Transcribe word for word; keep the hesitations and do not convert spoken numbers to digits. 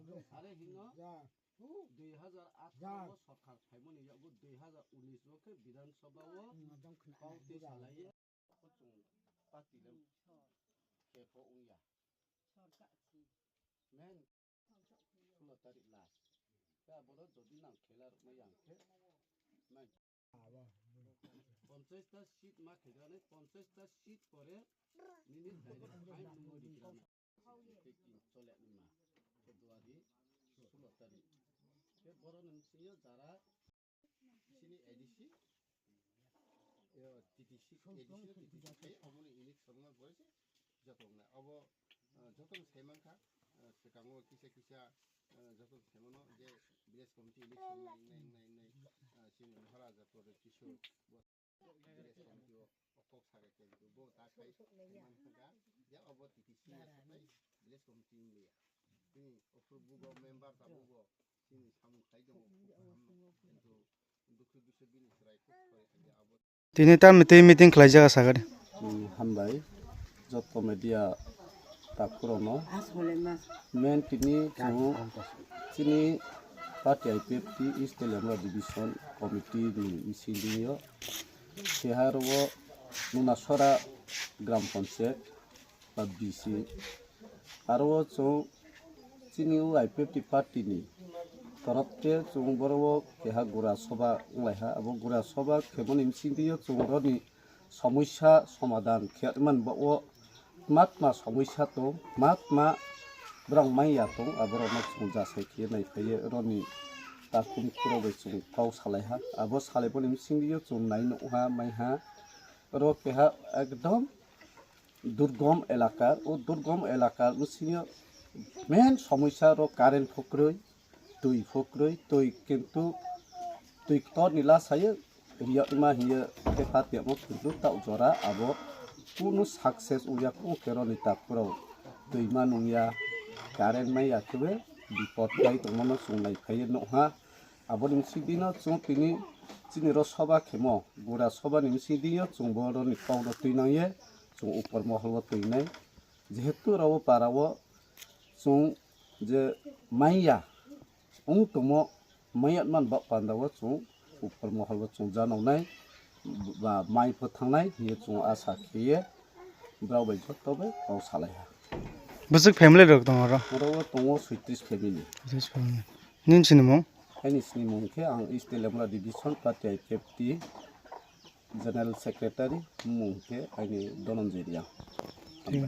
Sare hino dui hazar atharo o sorkar phaimani yago dui hazar unis o khe Bidhan Sabha o kok twi salaiya. Chwng party le khe pho wngya. Men sulo tarik last. Khe abono jodi nang khela rwkma yang khe nang. Ponchash ta seat ma khe gane, ponchash ta seat pore nini direct phaimani rikha. Tei tin chole nima. February sulo tarik. Khe borok ni bisingo jara sini A D C, yo, T T C, A D C, T T C khai, aboni election ma boise joto wngnai. Abo, ah, joto ni sai mankha, ah, swkango kisa kisa, ah, joto ni sai mano je village committee election nai, nai, nai, nai, ah, sini Maharaja Pradyut Kishore bo village committee o kok saga khe bo ta khai man kha ya obo T T C ya sapai village committee ni ya. Tini opor bugo member ta bugo tini samung khai tongo. Kintu dukhu dushu bini chwrai kuk soi ya abo. Tini tam tei meeting khlai jaga sagadi. Hmm, hambai. Joto media takhurokno. Men tini chwng chini party I P F T East Telemra Division Committee ni bisingo keha oro Nunasora Gram Panchayat ba B C. Aro o chwng chini o I P F T party ni torop te chwng boro o keha gura soba wng lai ha. Abo gura soba khemani bisingo chwng roni somoisa somadan khe man ba o matma somoisa tong, matma borok manya tong, aborokno chwng jasai khe nai phaiye roni takhum khuro bai chwng kok salai ha. Abo salai boni bisingo chwng nai nuha mai ha. Oro keha ekdom durgom elaka, o durgom elaka bisingo main somoisa ro current pho kwrwi, twi pho kwrwi, twi kintu twi kotor ni la sayo riyakma hiyo khe pha tiyakma kintu ta jora abo kunu success wngya khe roni takhurok twi ma nungya, current maya khe bipot kai tongmano chwng nai phaiyo nuha. Aboni bisingo chwng tini chini ro soba khemo, gura soba ni bisingo chwng boroni kok ro twi nangye, chwng upor mohol o twi nai. Jehetu oro o para o chwng je manya wng tongmo, manya man ba panda o chwng upor mohol o chwng janoknai ba mai pho thangnai hiye chwng asa khiye borok bai joto bai kok salai ha. Bwswk family rok tongo oro? Oro o tongo soitrish family. Soitrish family. Nini sinimung? Ani sinimung khe ang East Telemra Division Party I P F T General Secretary, mung khe ani Dhananjay Reang.